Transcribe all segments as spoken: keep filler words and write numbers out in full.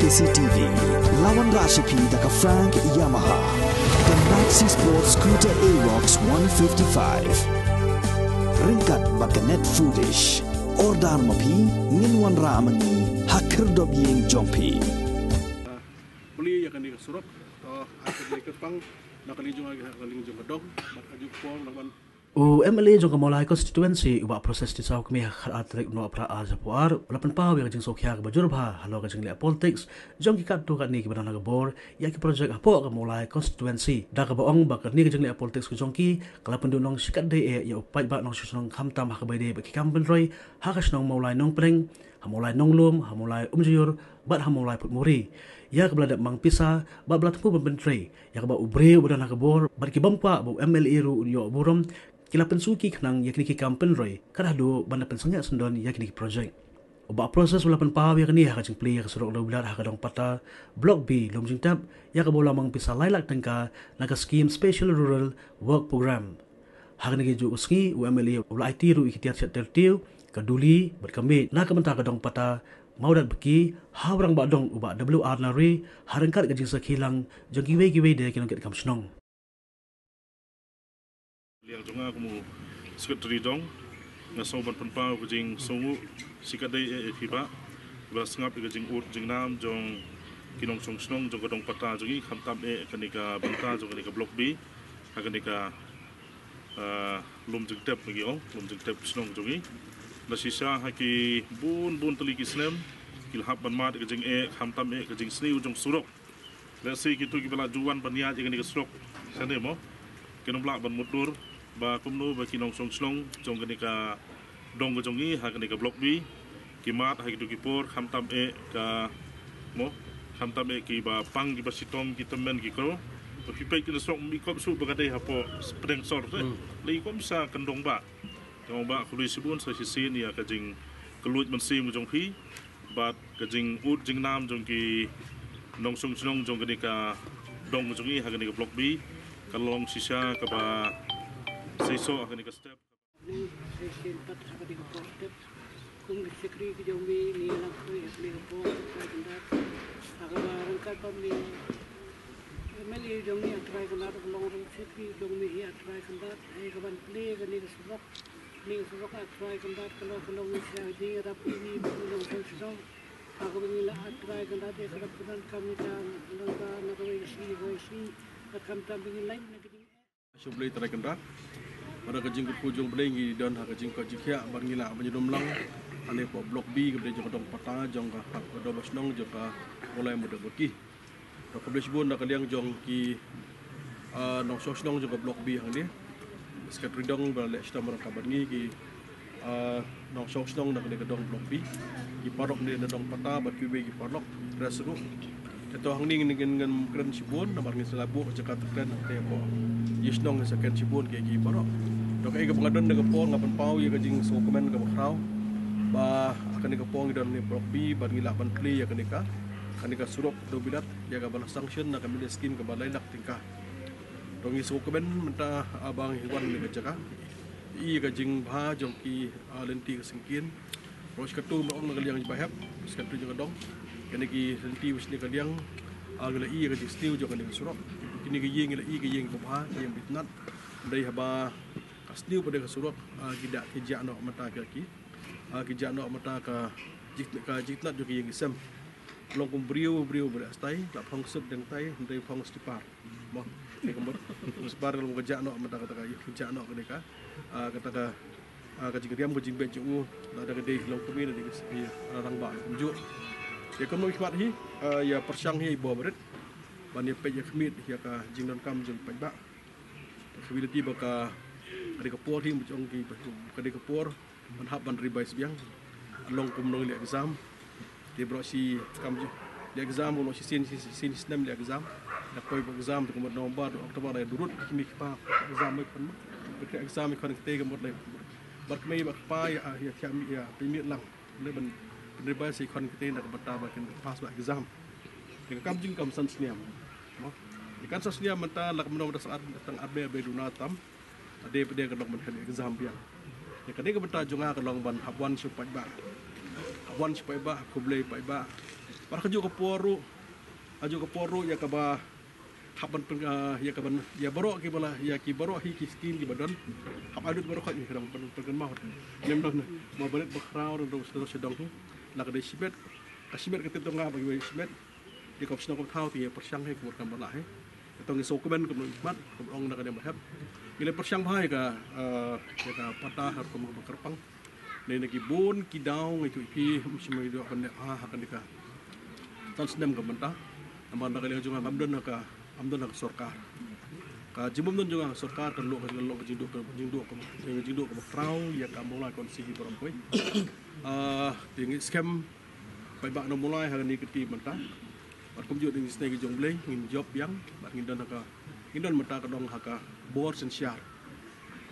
C T V, la wanrah sha phi da ka Frank Yamaha. The Maxi Sport Scooter Aerox one fifty-five. Ryngkat bad ka Net Foodish. Order ma phi, ngin wanrah ma ngi ha khyrdop ïing jong phi. Plie ïa kane ka surok, to, ha kane ka pang, na ka liang jong, ka liang jong ka dong, bad ka juk por, na ban U M L A jong ka Mawlai Constituency, u Bah Proses Tynsawkmie, ha ka khatar tarik u Nohprah ar hajar arphew ar, u la pynpaw ïa ka jingsngewkhia kaba jur bha halor ka jingleh politics jong ki katto katne kiba don ha ka bor ïa ki projek hapoh ka Mawlai Constituency, da kaba ong ba kane ka jingleh politics ka jong ki ka la pynduhnong shikatdei eh ïa u paidbah nongshong shnong, khamtam ha kaba ïadei bad ki kam pynroi ha ka shnong Mawlai Nongpdeng, ha Mawlai Nonglum, ha Mawlai Umjaiur bad ha Mawlai Putmuri, ïa kaba la dep mang pisa bad ba la thmu ban pyntrei ïa kaba u briew uba don ha ka bor bad ki bym kwah ba u M L A ruh un ïoh burom, ki la pynsuki khnang ïa kine ki kam pynroi, kat haduh ban da pynsangeh syndon ïa kine ki projek. U Bah Proses u la pynpaw ïa kane ha ka jingplie ïa ka surok Dewbilat ha ka Dongpata, Block B, Lumjingtep, ïa kaba u la mang pisa lai lak tyngka na ka skim Special Rural Work Programme. Ha kane kajuh ka sngi, u M L A u la aiti ruh ïa ki tiar shet tiar tiew, ka duli bad ka miej na ka bynta ka Dongpata, Mawdatbaki, ha u Rangbah Dong u Bah W R Nari, ha ryngkat ka jingsakhi lang jong kiwei kiwei de ki nongkitkam shnong. Liang jong nga kum u Secretary Dong, nga sngew ban pynpaw ka jingsngewnguh shikatdei eh ïa phi bah, ba sngap ïa ka jingud jingnam jong ki nongshong shnong jong ka Dongpata jong ngi, khamtam eh kane ka bynta jong kane ka Block B, ha kane ka, ah, Lumjingtep, ba ngi ong Lumjingtep shnong jong ngi. La shisha ha ki bun bun tylli ki snem ki la hap ban mad ïa ka jingeh, khamtam eh ka jingsniew jong surok. Lehse kito kiba la ju wan ban ïaid ïa kane ka surok shane mo, kin ym lah ban mutdur ba kumno ba ki nongshong shnong jong kane ka dong ka jong ngi ha kane ka Block B ki mad ha kito ki por, khamtam eh ka mo, khamtam eh kiba pang, kiba shitom, ki tymmen, ki kro. Ba phi peit kane ka surok ym i kop shuh ba ka dei hapoh pdeng sor te. Hmm. La i kop sa kyndong bah. Kyndong bah, khublei shibun sa shisien ïa ka jingkylluid mynsiem ka jong phi bad ka jingud jingnam jong ki nongshong shnong jong kane ka dong jong ngi ha kane ka Block B, ka long shisha kaba seisoh ha kane ka step. Ngi shisien pat ha kane ka por step kum ki shakri ki jong me, ngi la poi ha kane ka por, ha kane ka por. Ha kaba ryngkat bad me, M L A jong ngi A Trai Kynrad ka long ruh shakri jong me hi A Trai Kynrad, ha kaban plie kane ka surok. Ning surok A Trai Kynrad ka long, ka long sha jingïarap ïa ngi ba ngi long shnong shnong. Ha kaba ngi la A Trai Kynrad ïa ka dap ka donkam ïa ka, long ka na kawei ka sngi kawei sngi. Bad khamtam ba ngi lait na ka jingeh. Sha U Blei Trai Kynrad. Bad da ka jingkyrkhu jong U Blei ngi don ha ka jingkoit jingkhiah bad ngi lah ban ïadon lang hangne hapoh Block B kaba dei jong ka Dongpata, jong ka hap ka Dorbar Shnong jong ka Mawlai Mawdatbaki. Te khublei shibun na ka liang jong ki, ah, nongshong shnong jong ka Block B hangne. Secretary Dong ba la leh shitom ryngkat bad ngi, ki, ah, nongshong shnong na kane ka dong Block B, ki paralok ne na Dongpata bad kiwei ki paralok, rest ruh. Te to hangne ngin, ngin, ngin kren shibun namar ngin sa la buh ka jaka kren hangtei hapoh ïing shnong, ngin sa kren shibun ki, ki paralok. To kaei kaba nga don na ka por, nga pynpaw ïa ka jingsngewkmen kaba khraw ba ha kane ka por ngi don ne Block B bad ngi lah ban plie ïa kane ka, kane ka surok Dewbilat, ïa kaba la sanction na ka mini scheme kaba lai lak tyngka. To ngi sngewkmen mynta, ah, ba ngi wan na ka jaka, ïa ka jingbha jong ki, ah, lynti ka syngkien. Baroh shi katto, nga ong na ka liang jong ba hep, shi katto jong ka dong, kine ki lynti ba shane ka liang, ah, ngi la ïa ka jingsniew jong kane ka surok. Kine ki ïing ngi la ïa ki ïing babha, ki ïing ba itynnad. Dei haba ka sniew pat de ka surok, ah, ki da ki jah noh mynta ki, ki, ah, ki jah noh mynta ka jing, ka jingtynnad jong ki ïing ki sem. Long kum briew, briew ba dei stai, la phong suit dang tai, hynrei phong slipar. Mo, te ka mut slipar ka long ka jah noh mynta kata ka, ka jah noh kane ka, ah, kata ka, ah, ka jingriam ka jingbeit jong u, lada ka dei long kmie, lada ka dei, ah, rangbah kumjuh. Ïa kumno i khmat hi, ah, ïa pyrshang hi bor barit ban ïa peit ïa khmih ïa ka jingdonkam jong paidbah. Ka ability ba ka, ka dei ka por hi, ba jong ki, ka dei ka por ban hap ban revise biang. Long kumno leh exam. Te baroh shi kam ju leh exam, baroh shi sien, shi sien snem leh exam. Da poi ba exam te ka mut November, October, da durut ki kmie ki kpa exam mai pyn. Ba ka exam i khon kata ka mut leh. Bad kmie bad kpa ïa, ïa, ïa, ïa pynmih lang. Leh ban, ban revise i khon kata na ka bynta ba kin pass ba exam. Te ka kam jingkam san snem. Mo. Te kan san snem mynta la ka mano mynta sa ar, tang ar me be duna tam. Ade pede ka long ban khan exam biang. Ïa kane ka bynta jong nga ka long ban hap wan sha paidbah. Hap wan sha paidbah, khublei paidbah. Bad ka juh ka por ruh, ka juh ka por ruh ïa kaba hap ban pyn-, ah, ïa kaban, ïa baroh kiba la, ïa ki baroh hi ki skim kiba don, hap ai lut baroh khoit, ïa ka dang pyn-, pynmynmaw. Lem don, ma barit ba khraw don, don, don sha dong hi. La ka dei shimet, ka shimet ka tip tang nga ba kiwei shimet. Ïa ka shnong ka thaw te ïa pyrshang hi ka mut kam ba lah hi. Ka tong ïa sngewkmen ka mut mat, ka mut ong na ka dei ba hep. Ngi la pyrshang bha ïa ka, ah, ïa ka pata ha rukom kaba kyrpang. Nei na ki bun ki daw ngi ïathuh ïa phi, ym shym ïoh ban leh bha ha kane ka san snem ka mynta. Namar na ka liang jong nga ngam don ha ka, ngam don ha ka sorkar. Ka jingbym don jong nga ha ka sorkar ka long ka, ka long ka jingduh ka, jingduh ka, jingduh kaba khraw ïa ka Mawlai constituency baroh kawei. Ah, te ngi skhem paidbah na Mawlai ha kane ka kti mynta. Bad kumjuh ngi sngewsih ki jong U Blei ngin jop biang bad ngin don ha ka, ngin don mynta ka dong ha ka bor synshar.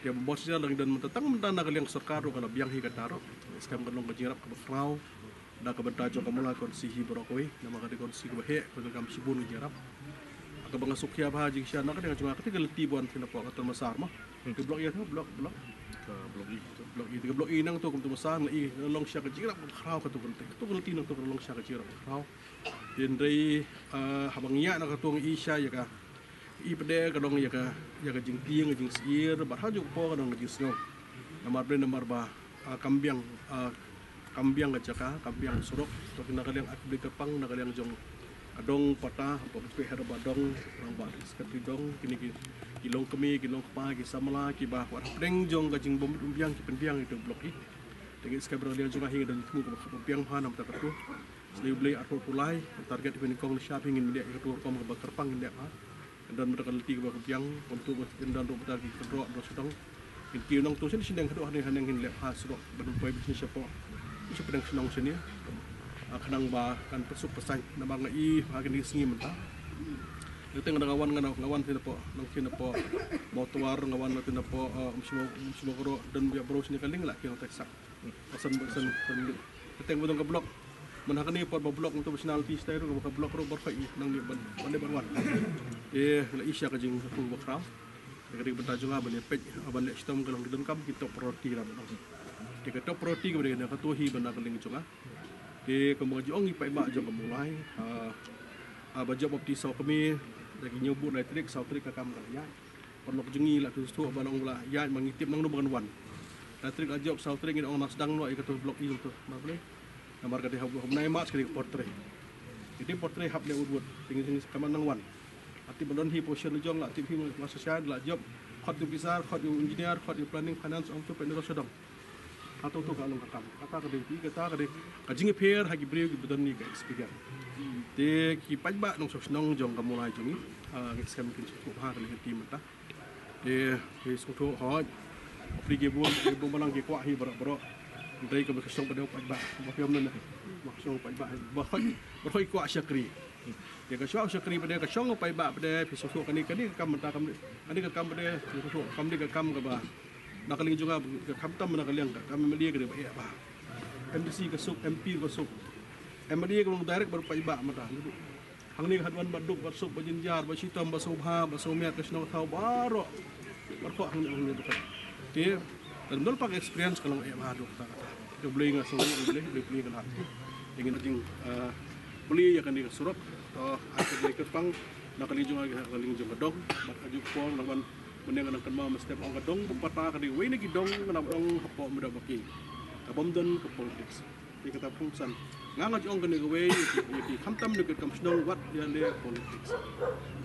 Te bor synshar la ngin don mynta tang mynta na ka liang sorkar ruh ka la biang hi kata ruh. Skhem ka long ka jingïarap kaba khraw da ka bynta jong ka Mawlai constituency baroh kawei. Namar ka dei ka constituency kaba heh, ka kam shibun ka jingïarap. Kaba nga sngewkhia bha jingshisha na ka dei ka jong nga ka dei ka lynti ba wan phin hapoh ka Tyrmasar ma. Hmm. Ka block ïa ka block, block. Ka block E. Block E, ka block E nangto kum Tyrmasar nga i long sha ka jingïarap kaba khraw kato ka lynti. Kato ka lynti nangto ka long sha ka jingïarap kaba khraw. Hynrei, ah, haba ngi ïaid na kato ngi i sha ïa ka, i pat de ka dong ïa ka, ïa ka jingtieng, ka jingsyier, bad ha juh ka por ka dong ka jingsngew. Namar balei, namar ba, ah, kam biang, ah, kam biang ka jaka, kam biang surok, to na ka liang Khyllipede Kyrpang, na ka liang jong ka dong pata, hapoh ka pyrthei ba dong, rangbah secretary dong, kine ki, ki longkmie, ki longkpa, ki samla, kiba wat hapdeng jong ka jingbym biang, ki pynbiang ïa ka block E. Te ngi skhem ba na ka liang jong nga hi nga don jingthmu kaba biang bha namar kata kato. Sngewbha ïa arphew arphew lai, target ïa phi nyngkong nyngshap hi ngin leh ïa kato rukom kaba kyrpang ngin leh bha. Ngin don mynta ka lynti kaba biang, kumto ngin don ruh mynta ki kynroh, kynroh sha dong. Ngin kiew nangto shane shane haduh hangne hangne ngin leh bha surok ban poi beit shane shapoh. Sha pdeng shnong shane. Ah, khnang ba kan pynsuk pynsan namar nga i ha kine ki sngi mynta. Nangta nga wan, nga wan, nga wan shane hapoh, nang shane hapoh Mawtawar, nga wan shane hapoh, ah, Umshimo, Umshimo Karo, don ïa bro shane ka lieng la ki nang teksak. Pasan, pasan, pasan. Te teng ba dong ka block. Man ha kane por ba block nangto ba shnong ti stai ruh ka block ruh baroh khoit nang leh ban, ban leh ban wan. Te la i sha ka jingthmu ba khraw. Te ka dei ka bynta jong nga ban ïa peit, ban leh shitom ka long ki donkam ki top priority ra ba dong. Te ka top priority kaba dei na kato hi ba na ka liang jong nga. Te kumba nga ju ong ïa ki paidbah jong ka Mawlai, ah, ah, ba jop bapti saw kmie, da ki hynñiew bud lai tarik, saw tarik ka kam ka la ïaid. Paralok jong ngi la sngewthuh ba long ba la ïaid ma ngi tip nangno ba kan wan. Lai tarik la jop, saw tarik ngin ong nang sdang noh ïa kato block E to. Namar balei? Namar ka dei ha u bnai March ka dei ka por trei. Ka dei por trei hap leh wut wut. Te ngi, te ngi kynmaw nang wan. La tip ba don hi position la jong, la tip hi ma, ma sha shai la jop. Khot ïa u officer, khot ïa u engineer, khot ïa u planning, finance, ong to peit na ka sha dong. Hato to ka long ka kam. Kata ka dei, kata ka dei ka jingïapher ha ki briew kiba don ïa ka experience. Te ki paidbah nongshong shnong jong ka Mawlai jong ngi, ah, ngi skhem kin sngewthuh bha kane ka kti mynta. Te, te sngewthuh hooid. Bapli ki bun, ki bun balang ki kwah hi baroh baroh. Hynrei kaba ka shong pat de u paidbah, ba phi ong ne. Ba ka shong u paidbah, baroh khoit, baroh khoit ki kwah shakri. Te ka shong shakri pat de, ka shong u paidbah pat de, phi sngewthuh kane, kane ka kam mynta kam, kane ka kam pat de, phi sngewthuh, kam dei ka kam kaba na ka liang jong nga, ka khamtam na ka liang ka, ka M L A ka dei ba eh bha. M D C ka suk, M P ka suk. M L A ka long direct bad u paidbah mynta. Hangne ka hap wan ba duk, ba suk, ba jynjar, ba shitom, ba sngewbha, ba sngewmiat, ka shnong ka thaw baroh. Baroh hangne, hangne baroh. Te lada ym don pat ka experience ka long eh bha duk kata kata. Te U Blei nga sngew U Blei, U Blei plie ka lad. Te ngin jing, eh, plie ïa kane ka surok. To, ai ka Blei kyrpang na ka liang jong nga, ka liang jong ka dong. Bad ka juk por na ban Mynne nga nang kynmaw mynstep, ong ka dong Bumpata ka dei kawei na ki dong kaba ong hapoh Mawdawbaki. Ka bym don ka politics. Te kata pynsan. Nga nga ju ong kane kawei, ïa ki, ïa ki khamtam na ki kam shnong wat ïa leh politics.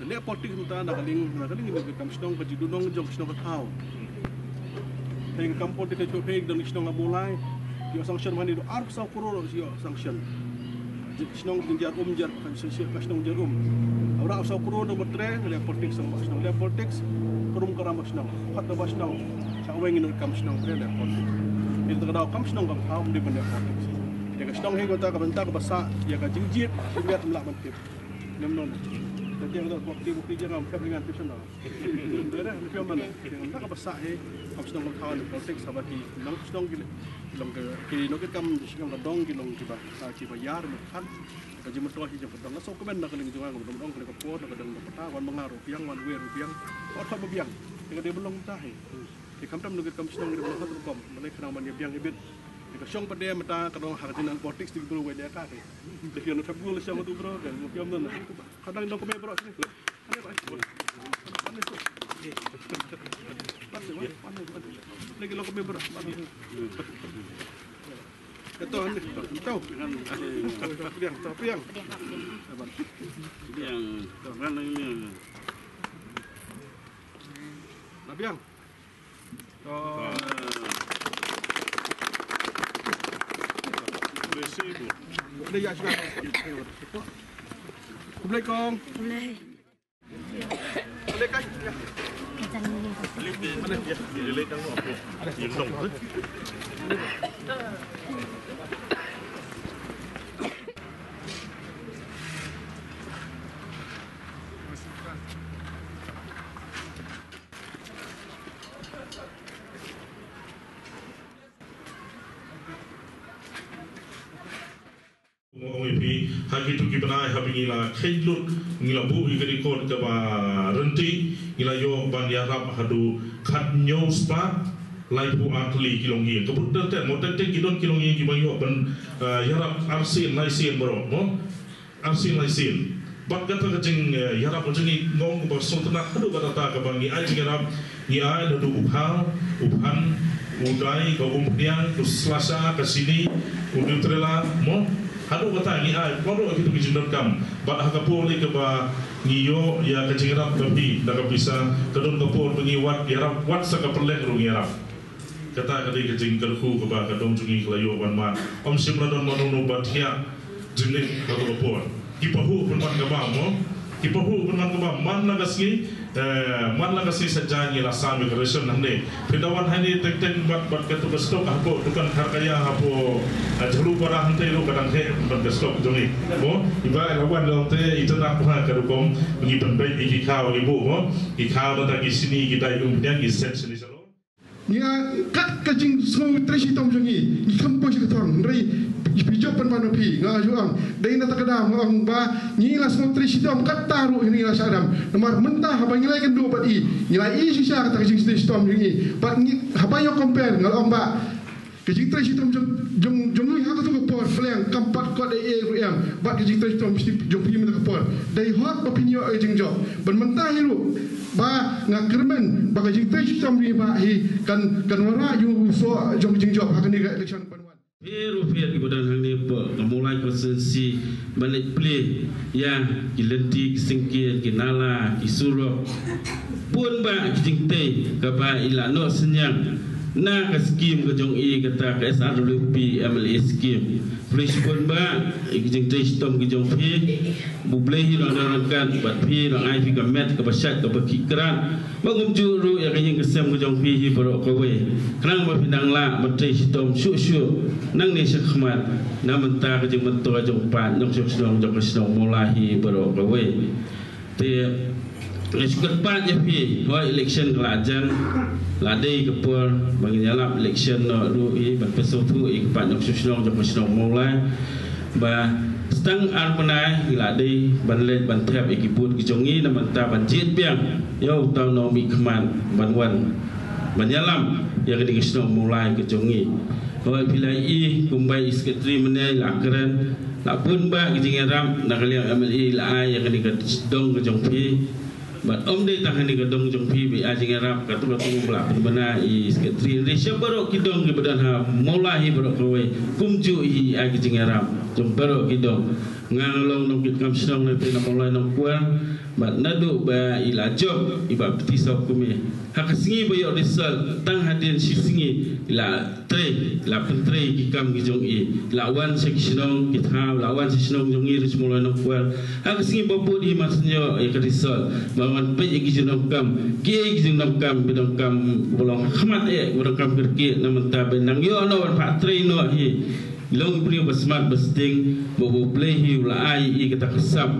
Ka leh politics mynta na ka liang, na ka liang na ki kam shnong, ka jingdonong jong ka shnong ka thaw. Phi ka kam politics ka jong phi don ki shnong ha Mawlai. Ki ïoh sanction mane, arphew saw klur ki ïoh sanction. Shnong jynjar um, jar, ka shnong jynjar um. Ura saw klur dang ba trei, leh politics shnong, ba shnong leh politics, krum kram ba shnong, khot da ba shnong. Sa weng ïa ka kam shnong, leh politics. Ïa ka daw kam shnong kam thaw, ym dei ban leh politics. Ïa ka shnong hi ka ta ka bynta kaba sah ïa ka jingjied, jingmiat ym lah ban tip. Ngam nang. Te ïa ka daw bok ti bok ti jingam, kam ringan tip shnong. Dei re, ni phi ong mano. Te ngam da kaba sah hi, kam shnong kam thaw leh politics, haba ki nong shnong ki leh, ki long ki, ki nongkitkam shnong ka dong ki long kiba, ah, kiba ïar, kiba khan. Ka jingmyntoi hi jong ka dong. Nga sngewkmen na ka liang jong nga, nga dong ka liang ka por, na ka dong ka pata, wan ma nga ruh biang, wan wei ruh biang. Wan khot ba biang. Te ka dei ban long mynta hi. Te khamtam nongkitkam shnong ki dei ban long khot rukom. Balei khnang ban ïa biang hi bit. Ka shong pat de mynta ka dong ha ka jingnang politics dei bro wei de ka ke. Dei ki nang thap gol shong tu bro de. Ki om don. Ka dang dong kmie bro sini. Lagi long kmie bro. Ka to ni. To. Piang, to piang. Yang, to kan ni. Na piang. Khublei kong. Ong ïa phi, ha kitu ki bnai haba ngi la kheiñ lut, ngi la buh ïa ka record kaba ryntih, ngi la ïoh ban ïarap haduh khathynñiew spah laiphew ar tylli ki longïing. Ka bun ter ter, mo, ter ter ki don ki longïing kiba ïoh ban, eh, ïarap arsien laisien baroh, mo. Arsien laisien. Bad kata ka jing, eh, ïarap ka jong ngi, nga ong kaba sngewtynnat haduh katta katta kaba ngi ai jingïarap, ngi ai naduh u phaw, u phan, u dai, ka umphniang, u slasha, ka sini, u Nutella, mo. Haduh katta ngi ai, baroh kitu ki jingdonkam. Bad ha ka por lei kaba ngi ïoh ïa ka jingïarap ka phi da ka pisa, ka don ka por ba ngi wad ïarap, wat sa ka pyrleng ruh ngi ïarap. Kata ka dei ka jingkyrkhu kaba ka dong jong ngi ka la ïoh ban mad. Ym shym la don mano mano ba thiah jingmut ha ka por. Ki pahuh pynban ka bam mo. Ki pahuh pynban ka bam, man la ka sngi, eh, man la ka sngi saitjaiñ ngi la sam ïa ka ration hangne. Phi da wan hangne teng teng bad, bad katu ka stok hapoh dukan Kharkaya hapoh, eh, Jhalupara hangtei ruh ka dang heh bad ka stok jong ngi. Mo, i Bah i la wan lawm te i tang ha ka rukom ngi pynbeit ïa ki khaw ngi buh mo. Ki khaw na ta ki sini ki dai umphniang ki set sini shalor. Ngi, ah, kat ka jingsngew trei shitom jong ngi, ngi kham poi sha ka thong, hynrei phi jop pynban ma phi, nga ju ong, dei na ta ka daw nga ong ba ngi la sngew trei shitom, kata ruh ngi la shah dam. Namar mynta haba ngi la ïakynduh bad i, ngi la i shisha kata ka jingtrei shitom jong ngi, bad ngi haba ïa compare nga la ong ba ka jingtrei shitom jong, jong, jong ngi ha katu ka por, pyrshang kam pat kot ei ei ruh em, bad ka jingtrei shitom jong phi mynta ka por. Dei hok ba phin ïoh ka jingjop. Ban mynta hi ruh, ba nga kyrmen ba ka jingtrei shitom jong ngi bah hi kan, kan wanrah ïa u soh jong ka jingjop ha kane ka election ban wan. Phi ruh phi kiba don hangne hapoh ka Mawlai constituency ban leit plie ïa ki lynti, ki syngkien, ki nala, ki surok. Bun bah ki jingtei kaba i la noh synñiang na ka skim ka jong i, kata ka S R W P M L A skim. Phi shibun bah ki jingtrei shitom ki jong phi. U Blei hi u nang don ryngkat bad phi, u nang ai phi ka met kaba shait kaba khih krat. Ba kumjuh ruh ïa ka ïing ka sem ka jong phi hi baroh kawei. Khnang ba phin nang lah ban trei shitom shuh shuh nangne shakhmat na bynta ka jingmyntoi jong u paid nongshong shnong jong ka shnong Mawlai hi baroh kawei. Te nga shu kyrpad ïa phi, hooid election ka la jan, la dei ka por ba ngin ïalap election noh ruh hi, ban pynsngewthuh ïa ki paid nongshong shnong jong ka shnong Mawlai. Ba tang ar bnai ngi la dei ban leit ban thep ïa ki booth ki jong ngi, na bynta ban jied biang ïa uta u nongmihkhmat ban wan ban ïalam ïa kane ka shnong Mawlai ka jong ngi. Hooid phi la ïohi kumba i secretary mynne i la kren, la bun bah ki jingïarap na ka liang M L A i la ai ïa kane ka dong ka jong phi. Bad ym dei tang kane ka dong jong phi ba i ai jingïarap, katto katto ba la pynbna i secretary. Hynrei sha baroh ki dong kiba don ha Mawlai hi baroh kawei, kumjuh hi i ai ki jingïarap jong baroh ki dong. Nga nga long nongkitkam shnong na pdeng na Mawlai Nongkwar. Bad naduh ba i la jop i Bah Pteh Sawkmie, ha ka sngi ba ïoh result tang hadien shi sngi i la trei, la pyntrei ki kam ki jong i, la wan sha ki shnong ki thaw, la wan sha shnong jong i ruh sha Mawlai Nongkwar. Ha ka sngi ba bud hi mar shen ïoh ïa ka result, ba wan peit ïa ki jingdonkam, kiei ki jingdonkam, ki donkam ba long ha khmat eh, ki donkam kyrkieh, na bynta ba nang ïoh noh ban phah trei noh hi. Long i briew ba smat ba sting, ba U Blei hi u la ai ïa i kata ka sap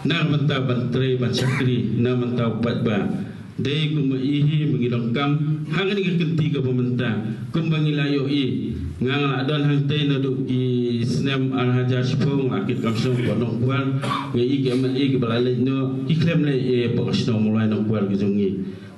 na bynta ban trei ban shakri na bynta u paidbah. Dei kumba i hi ba ngi donkam ha kane ka kynti kaba mynta. Kumba ngi la ïohi, nga nga la don hangtei naduh ki snem ar hajar shiphew, nga la kitkam shnong hapoh Nongkwar. Nga i ki M L A kiba la leit noh ki khlem leit eh hapoh ka shnong Mawlai Nongkwar ka jong ngi.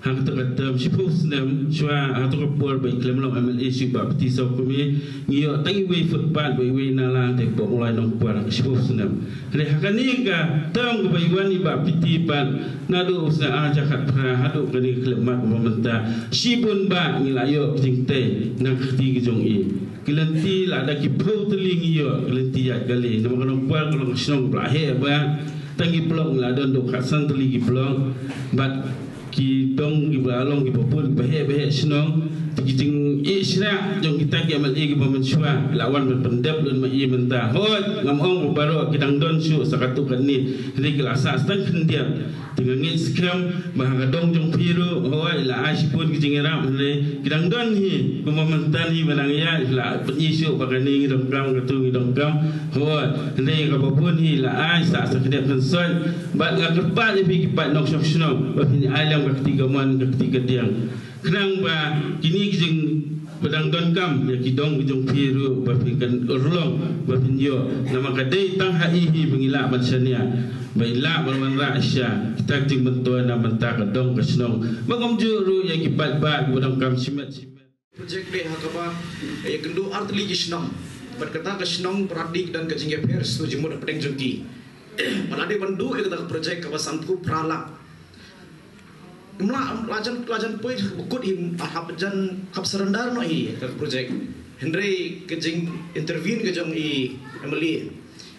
Ha kata ka term shiphew snem shuwa, ha kata ka por ba i khlem long M L A shuh, Bah Piti Sawkmie, ngi ïoh tang iwei footpath bad iwei nala hangtei hapoh Mawlai Nongkwar shiphew snem. Hynrei ha kane ka term kaba i wan i Bah Piti pat, naduh u snem ar hajar khatphra haduh kane ka khyllipmat kaba mynta, shibun bah ngi la ïoh ka jingtei na ka kti ka jong i. Ki lynti lada ki phew tylli ngi ïoh ki lynti ïaid kali. Namar ka Nongkwar ka long ka shnong kaba la heh bha. Tang ki block ngi la don haduh khatsan tylli ki block. Bad ki dong kiba la long kiba bun kiba heh bha heh shnong. Te ki jingïeit shrah jong kita ki M L A kiba mynshuwa la wan ban pyndep lem ma i mynta. Hooid, ngam ong ba baroh ki dang don shuh sa katto katne. Hynrei ki la sah sa tang khyndiat. Te nga ngeit skhem ba ha ka dong jong phi ruh, hooid, la ai shibun ki jingïarap, hynrei ki dang don hi, kumba mynta hi ba dang ïaid, la pyni shuh ba kane ngi donkam, katu ngi donkam, hooid, hynrei kaba bun hi la ai sah sa khyndiat khynsoit. Bad nga kyrpad ïa phi ki paid nongshong shnong ba phin ai lem ka kti kamon, ka kti kadiang. Khnang ba kine ki jing ba dang donkam ïa ki dong ki jong phi ruh ba phin kan urlong ba phin ïoh. Namar ka dei tang ha i hi ba ngi lah ban shaniah, ba i lah ban wanrah sha kita ki jingmyntoi na bynta ka dong ka shnong. Ba kumjuh ruh ïa ki paidbah kiba donkam shimet shimet. Project dei ha kaba ïakynduh ar tylli ki shnong. Bad kata ka shnong Pradip don ka jingïapher shuh jingmut hapdeng jong ki. Ba la dei ban duh ïa kata ka project kaba sanphew phra lak. Ym lah, la jan, la jan poi ba kut hi, hap jan, hap surrender noh hi ka project. Hynrei ka jing intervene ka jong i M L A,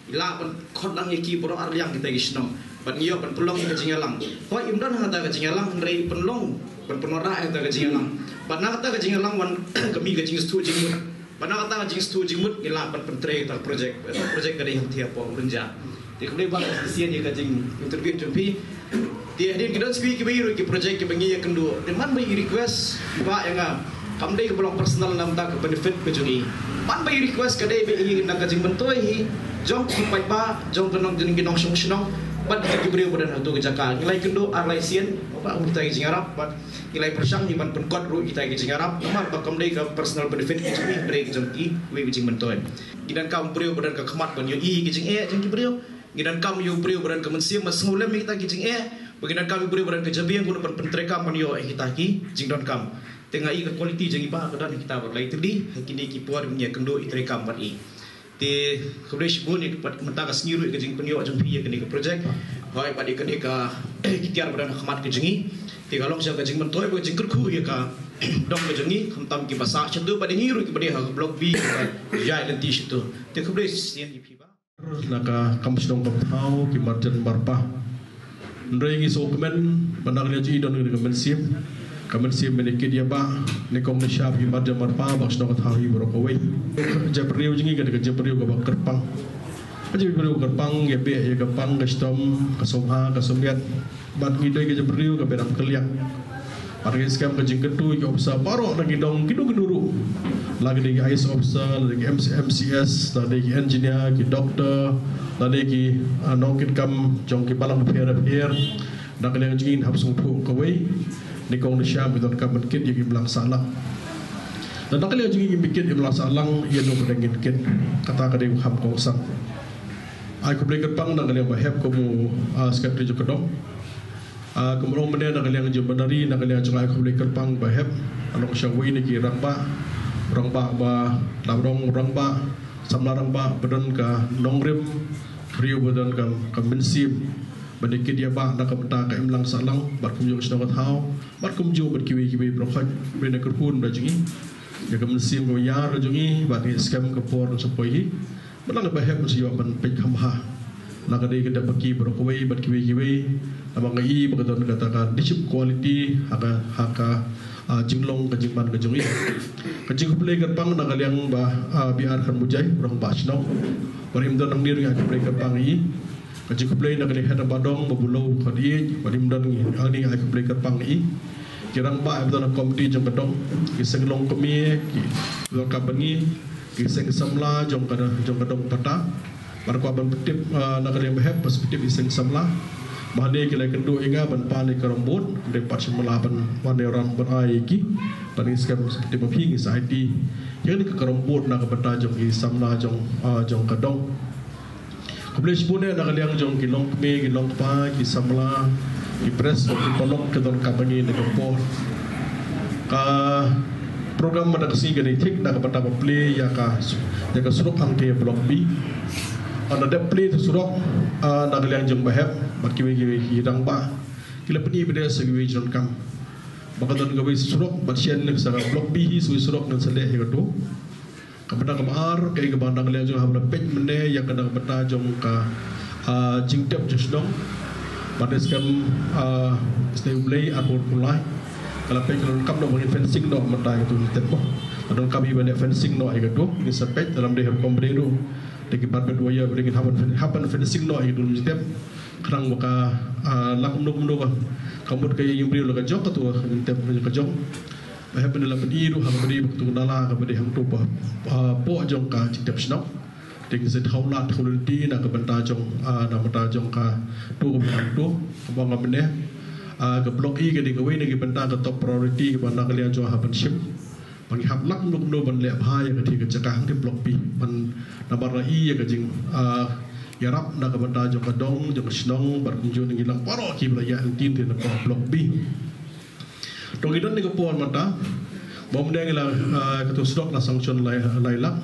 i lah ban khot lang ïa ki baroh ar liang kita ki shnong. Bad ngi ïoh ban pynlong ïa ka jingïalang. Hooid, im don ha kata ka jingïalang, hynrei pynlong ban pynwanrah ïa kata ka jingïalang. Bad na kata ka jingïalang wan ka mih ka jingsngewthuh jingmut. Bad na kata ka jingsngewthuh jingmut ngi lah ban pyntrei ïa kata ka project. Kata ka project ka dei hangtei hapoh Rynjah. Te khublei ba ka shisien ïa ka jing interview jong phi. Te hadien ki don shiphew kiwei ruh ki project kiba ngi ïakynduh. Te man ba i request i bah ïa nga, kam dei kaba long personal na bynta ka benefit ka jong i. Man ba i request ka dei ba i na ka jingmyntoi hi jong ki paidbah, jong ka nong, jong ki nongshong shnong, bad kita ki briew ba don ha katu ka jaka. Ngi la ïakynduh ar lai sien, ba kum kita ki jingïarap, bad ngi la ïapyrshang hi ban pynkut ruh kita ki jingïarap. Namar ba kam dei ka personal benefit ka jong i, hynrei ka jong kiwei ki jingmyntoi. Ngi donkam u briew ba don ka khmat ban ïohi ïa ki jingeh jong ki briew. Ngi donkam u briew ba don ka mynsiem ban sngewlem ïa kita ki jingeh. Bad ngi donkam u briew ba don ka jabieng kumno ban pyntreikam ban ïoh ïa kita ki jingdonkam. Te nga i ka quality jong i bah ka don ha kita baroh lai tylli. Ha kine ki por ngi ïakynduh ïatreikam bad i. Te khublei shibun ïa ka pat mynta ka sngi ruh ïa ka jingpynïoh jong phi ïa kane ka project. Hooid, bad ïa kane ka ki tiar ba don ha khmat ka jong i. Te ka long sha ka jingmyntoi bad ka jingkyrkhu ïa ka dong ka jong i. Khamtam kiba sah shaduh bad ïa ngi ruh kiba dei ha ka block B kiba ïaid lynti shaduh. Te khublei shisien ïa phi bah. Na ka kam shnong kam thaw ki marjan marpa. Hynrei ngi sngewkmen ba na ka liang jong i don ka mynsiem, ka mynsiem ban ïakit ïa bah, ne kong ne shap ki marjan marpa, ba ka shnong ka thaw hi baroh kawei. Ka jaitbynriew jong ngi ka dei ka jaitbynriew kaba kyrpang. Ka jaitbynriew kyrpang, ïa beh ïa ka pang, ka shitom, ka sngewbha, ka sngewmiat. Bad ngi dei ka jaitbynriew kaba ïarap kylliang. Bad ngi skhem ka jingkyntu ïa ki officer baroh na ki dong kino kino ruh. La ka dei ki I A S officer, la dei ki M C, M C S, la dei ki engineer, ki doctor, la dei ki, ah, nongkitkam jong ki balang bapher bapher. Na ka liang jong ngi ngin hap sngewthuh kawei, ne kong ne shap ngi donkam ban kit ïa ki imlang sahlang. Te na ka liang jong ngi ngim kit imlang sahlang ïa uno uno ba dang ngin kit. Kata ka dei ka kam kongsan. Ai khublei kyrpang na ka liang ba hep kum u, ah, secretary jong ka dong. Ah, kum u ong mynne na ka liang jong u Bah Nari, na ka liang jong nga ai khublei kyrpang ba hep. Nga long sha uwei na ki rangbah, rangbah ba, la ba dei rangbah, samla rangbah ba don ka nongrim, briew ba don ka, ka mynsiem ban ïakit ïa bah na ka bynta ka imlang sahlang, bad kumjuh ka shnong ka thaw, bad kumjuh bad kiwei kiwei baroh khoit, ba ïa kyrkhu na jong ngi ïa ka mynsiem kaba ïar ka jong ngi, bad ngi skhem ka por kan sa poi hi. Ba la ka ba hep ngi sa ïoh ban peit kham bha. La ka dei ka dep ba ki baroh kawei bad kiwei kiwei. Namar nga i ba ka don kata ka leadership quality ha ka, ha ka, ah, jinglong ka jingman ka jong i. Ka jingkhublei kyrpang na ka liang bah, ah, B R Kharmujai, rangbah shnong. Ba rim don nangne ruh nga ai khublei kyrpang ïa i. Ka jingkhublei na ka liang head ba dong, bah Buloh Khadiej, ba rim don nangne nga ai khublei kyrpang ïa i. Ki rangbah ba don ha komiti jong ka dong, ki seng longkmie, ki rangbah ba ngi, ki seng samla jong ka, jong ka dong Pata. Bad kwah ban pyntip, ah, na ka liang ba hep, ba pyntip ïa ki seng samla. Ba hangne ki la ïakynduh ïa nga ban pan ïa ka carrom board, hynrei pat shym la ban wan ïa u ram ban ai ïa ki. Bad ngi skhem sa pyntip ma phi ngi sa aiti ïa kane ka carrom board na ka bynta jong ki samla jong, ah, jong ka dong. Khublei shibun eh na ka liang jong ki longkmie, ki longkpa, ki samla, Ki press, ki paralok ki donkam ha kane ka por. Ka program mynta ka sngi ka dei thik na ka bynta ba plie ïa ka, ïa ka surok hangtei Block B. Haba dep plie surok, ah, na ka liang jong Bah Hep bad kiwei kiwei ki rangbah, ki la pyni beit sa kiwei ki jingdonkam ba ka don kawei surok ba shen sa ka Block B hi, sa kawei surok ngan sa leh ïa kato. Ka bynta kaba ar, kaei kaba na ka liang jong, haba la peit mynne ïa ka na ka bynta jong ka, ah, jingtep jong shnong. Bad ne skhem, ah, sdei U Blei arphew phra. Ka la peit ka la donkam noh ba ngin fencing noh mynta ïa kato jingtep mo. Ka donkam hi ba ngin fencing noh ïa kato, ngin sa peit lada ym dei ha rukom ba dei ruh. Te ki barbed wire ba dei ngin hap ban fen-, hap ban fencing noh ïa kato jingtep. Khnang ba ka, ah, lah kumno kumno ka, ka mut ka ïing briew la ka jong kato ka jingtep ka jong. Ba hap ban la ban ïohi ruh ha kaba dei bad kato ka nala kaba dei hangto ba, ah, hapoh jong ka jingtep shnong. Te ngin sa thaw lad thaw lynti na ka bynta jong, ah, na ka bynta jong kato kaba hangto. Kaba nga mynne, ah, ka Block E ka dei kawei na ki bynta ka top priority kaba na ka liang jong nga hap ban shim. Ba ngi hap lah kumno kumno ban leh bha ïa katei ka jaka hangtei Block B, ban namar la i ïa ka jing, ah, ïarap na ka bynta jong ka dong, jong ka shnong, bad kumjuh ngi lang baroh kiba la ïaid lynti na ka Block B. To ngi don ha kane ka por mynta ba mynne ngi la, ah, kato surok la sanction lai, lai lak.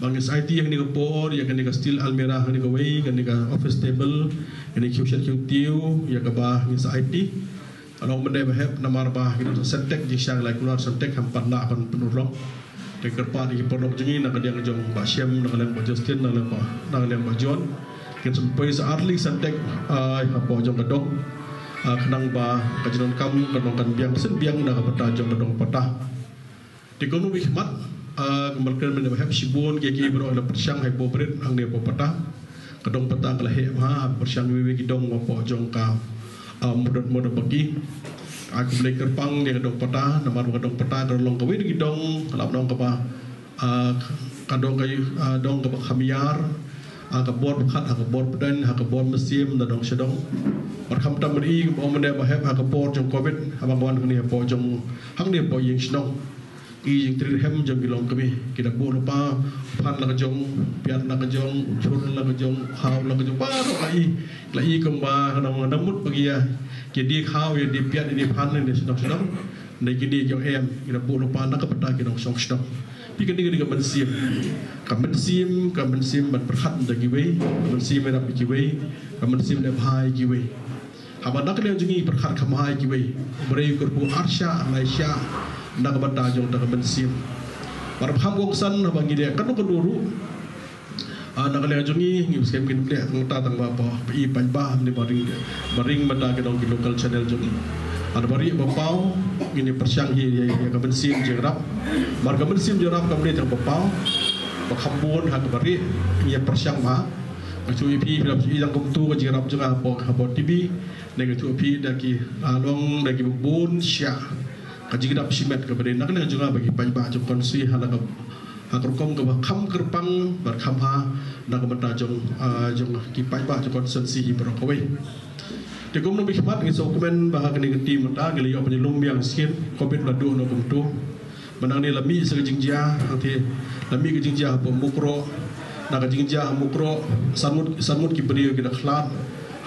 Ba ngin sa aiti ha kane ka por ïa kane ka steel almirah, ha kane kawei, kane ka office table, kane ka khiew shet khiew tiew, ïa kaba ngin sa aiti. Ka long mynne Bah Hep namar ba ki don Sintex, jingshisha lai kular Sintex, hap ban lah ban pynurlong. Te kyrpad ïa ki paralok jong ngi na ka liang jong Bah Shem, na ka liang Bah Justin, na ka liang Bah, na ka liang Bah John, kin sa pynpoi sa ar tylli Sintex, ah, hapoh jong ka dong. Ah, khnang ba ka jingdonkam ka long kan biang shen biang na ka bynta jong ka dong Pata. Te kumno ba khmat, ah, kumba la kren mynne Bah Hep, shibun ki, ki baroh la pyrshang ha i Bobrit hangne hapoh Pata. Ka dong Pata ka la heh bha, pyrshang iwei iwei ki dong hapoh jong ka, ah, Murdot Murdot Baki. Ai khublei kyrpang ïa ka dong Pata, namar ba ka dong Pata ka long kawei na ki dong, ka la long kaba, ah, ka dong ka, ah, dong kaba kham ïar, ah, ka bor pyrkhat, ha ka bor pdeng, ha ka bor mynsiem, na dong sha dong. Bad khamtam ri, kumba ong mynne Bah Hep, ha ka por jong Covid, haba nga wan hangne hapoh jong, hangne hapoh ïing shnong. Ki jingtrei rhem jong ki longkmie, ki da buh lypa, phan la ka jong, piat la ka jong, u chur la ka jong, u khaw la ka jong, baroh la i, la i kumba, nga da mut ba ki ïa, ki die khaw, ïa die piat, ïa die phan, ïa die shnong shnong, ne ki die jong em, ki da buh lypa na ka bynta ki nongshong shnong. Phi, kane ka dei ka mynsiem. Ka mynsiem, ka mynsiem ban pyrkhat da kiwei, ka mynsiem ïarap ïa kiwei, ka mynsiem leh bha ïa kiwei. Haba na ka liang jong ngi pyrkhat kham bha ïa kiwei, u briew u kyrkhu ar shah, lai shah, na ka bynta jong kata ka mynsiem. Bad haba kham kongsan haba ngi leh kano kano ruh, ah, na ka liang jong ngi, ngi skhem ngin leh tang ta tang ba, ba, ba i paidbah, ne ba ring, ba ring mynta ki dong ki local channel jong ngi. Haba rieh ba paw, ngin ïa pyrshang hi ïa, ïa ka mynsiem jingïarap. Bad ka mynsiem jingïarap kam dei tang ba paw, ba kham bun ha kaba rieh, ngin ïa pyrshang bha. Nga shu ïohi phi, phi la shu ïohi tang kumto ka jingïarap jong nga hapoh, hapoh T V. Ne nga shu ïohi phi da ki, ah, long da ki bun shah. Ka jingïarap shimet kaba dei na ka liang jong nga bad ki paidbah jong ka constituency ha la ka, ha ka rukom kaba kham kyrpang bad kham bha na ka bynta jong, ah, jong ki paidbah jong ka constituency hi baroh kawei. Te kumno ba khmat, ngi sngewkmen ba ha kane ka kti mynta ngi la ïoh ban ïalum biang shisien, Covid la duh noh kumto. Mynta hangne la mih sa ka jingjia, hangtei la mih ka jingjia hapoh Mukroh. Na ka jingjia ha Mukroh, san ngut, san ngut ki briew ki da khlad.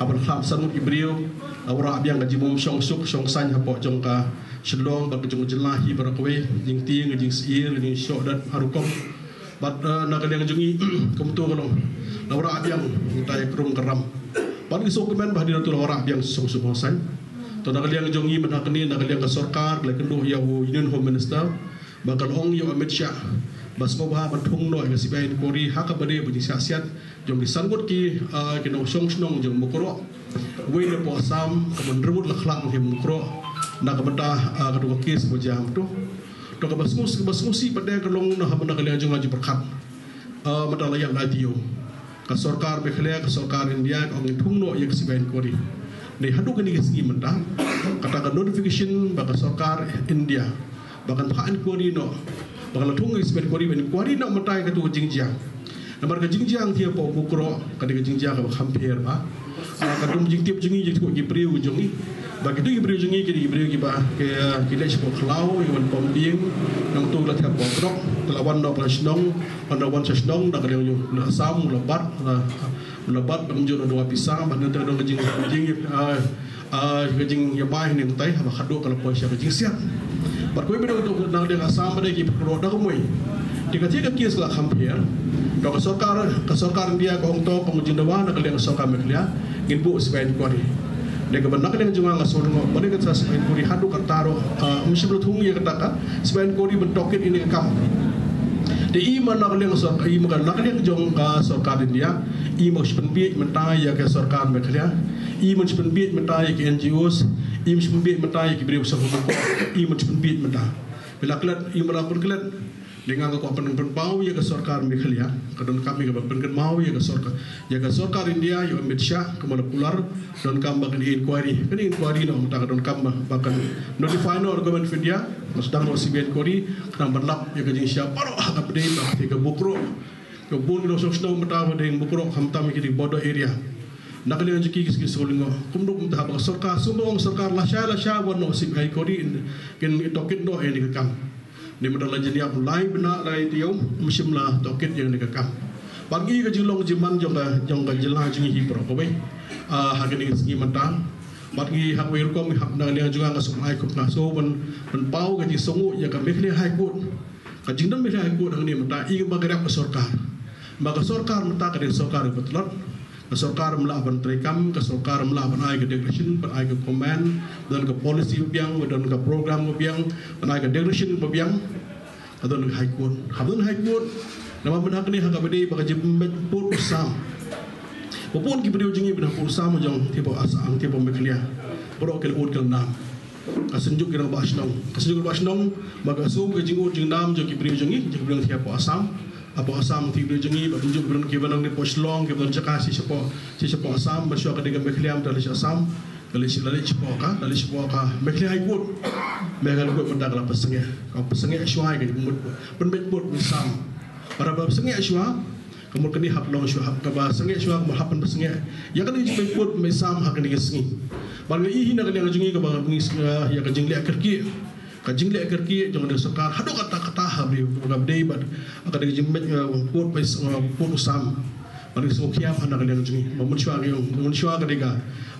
Haba la khlad san ngut ki briew, la wanrah biang ka jingbym shong suk shong saiñ hapoh jong ka Shillong bad ka jong ka jylla hi baroh kawei, jingtieng, ka jingsyier, ka jingshoh dat ha rukom. Bad, eh, na ka liang jong ngi, kumto ka long, la wanrah biang, ngi tai krum ka ram. Bad ngi sngewkmen ba hadien nangto la wanrah biang shong suk shong saiñ. To na ka liang jong ngi mynta kane, na ka liang ka sorkar, la kynduh ïa u Union Home Minister, ba ka la ong ïa u Amit Shah ba sngewbha ban thung noh ïa ka C B I inquiry ha kaba dei ba jingshah siat jong ki san ngut ki, ah, ki nongshong shnong jong Mukroh. Wei na poh Assam, kaba hynriew ngut la khlad ha Mukroh na ka bynta, ah, kato ka case ba jia mynta. To kaba sngewsih, kaba sngewsih pat de ka long na, haba na ka liang jong nga ju pyrkhat, ah, mynta la ïaid la I T O. Ka sorkar Meghalaya, ka sorkar India, ka ong ngin thung noh ïa ka C B I inquiry. Ne haduh kine ki sngi mynta, kata ka notification ba ka sorkar India ba kan phah inquiry noh, ba kan la thung ïa ka C B I inquiry, ban inquiry noh mynta ïa kato ka jingjia. Namar ka jingjia hangtei hapoh Mukroh ka dei ka jingjia kaba kham pher bha. Ah, ka dum jingtip jong ngi, jingtip ki briew jong ngi, ba kito ki briew jong ngi ki dei ki briew kiba ki, ah, ki leit shapoh khlaw, ki wan pom dieng, nangta la thep bad drok, la wan noh sha shnong, wan noh wan sha shnong, na ka liang jong u Assam, u la bat, la, u la bat, ba kumjuh u la duwai pisa, ba hynrei ka dei ka jing, jing, ah, ah, ka jingïamai ne kumtai, haba khatduh ka la poi sha ka jingsiat. Bad kawei pat, na ka liang Assam pat ki pynkrok da kumwei. Te katei ka case la kham pher. To ka sorkar, ka sorkar India ka ong to ka mut jingdawa, na ka liang sorkar Meghalaya ngin buh CBI inquiry. Dei kaba na ka liang jong nga nga sngewthuh, ba dei kata CBI inquiry haduh katta ruh, ah, ym shym la thung ïa kata ka CBI inquiry ban tohkit ïa kane ka kam. Te i ma na ka liang sorkar, i ma ka na ka liang jong ka sorkar India, i ma shu pynbiej mynta ïa ka sorkar Meghalaya, i ma shu pynbiej mynta ïa ki NGOs, i ma shu pynbiej mynta ïa ki briew sha hukum, i ma shu pynbiej mynta. Ba la klet, i ma la pynbiej klet. Dei nga nga kwah pyn, pynpaw ïa ka sorkar Meghalaya, ka donkam ïa kaba pynkynmaw ïa ka sorkar, ïa ka sorkar India, ïa u Amit Shah, kumba la kular, donkam ba kan inquiry, kan inquiry noh mynta, ka donkam ba, ba kan notify noh Government of India, ba sdang noh CBI inquiry, khnang ban lap ïa ka jingshisha baroh ha kaba dei ba ïa ka Mukroh. Ka bun ki nongshong shnong mynta ba dei Mukroh, khamtam ïa ki dei border area. Na ka liang jong ki ki sngew lyngngoh. Kumno kumta ba ka sorkar, shu ong sorkar lashai lashai wan noh CBI inquiry, kin tohkit noh ïa kane ka kam. Te mynta la jin ïap lai bnai lai taïew, ym shym la tohkit ïa kane ka kam. Bad ngi ka jinglong jingman jong ka, jong ka jylla jong ngi hi baroh kawei. Ah, ha kane ka sngi mynta. Bad ngi ha kawei rukom, ha na ka liang jong nga nga sngewbha, nga sngewbha ban, ban paw ka jingsngewnguh ïa ka Meghalaya High Court. Ka jingdon Meghalaya High Court hangne mynta, i ba ka rep ka sorkar. Ba ka sorkar mynta ka dei sorkar kaba tlot. Ka sorkar ym lah ban treikam, ka sorkar ym lah ban ai ka direction, ban ai ka command, don ka policy ba biang, don ka program ba biang, ban ai ka direction ba biang. Ka don ka High Court. Haba don High Court, namar mynta hangne ha kaba dei ba ka jingpynbeit pud u sam. Ba bun ki briew jong ngi ba dang pud u sam jong, hangtei hapoh Assam, hangtei hapoh Meghalaya. Baroh ki la ud ki la nam. Ka Synjuk ki Rangbah Shnong. Ka Synjuk ki Rangbah Shnong, ba ka shu ka jingud jingnam jong ki briew jong ngi, jong ki briew hangtei hapoh Assam. Hapoh Assam, ki briew jong ngi, ba kumjuh ki briew kiba nang dei hapoh Shillong, kiba don jaka shi shapoh, shi shapoh Assam, ba shuwa ka dei ka Meghalaya, mynta la sha Assam, ka la sha, la sha shapoh ka, la sha shapoh ka Meghalaya High Court. Meghalaya High Court mynta ka la pynsangeh, ka pynsangeh shuwa ïa ka jingmut, pynbeit pud u sam. Para ba pynsangeh shuwa, ka mut kane hap long shuwa, hap kaba sangeh shuwa, ka mut hap pynsangeh ïa kane ka jingpynbeit pud u sam ha kane ka sngi. Bad nga i hi na ka liang jong ngi kaba ngi, eh, ïa ka jingleh kyrkieh. Ka jingleh kyrkieh jong ka sorkar haduh katta katta ha briew, kaba dei bad ka dei ka jingpynbeit, eh, pud, eh, pud u sam. Bad ngi sngewkhia ha na ka liang jong ngi, ba mynshuwa ka, mynshuwa ka dei ka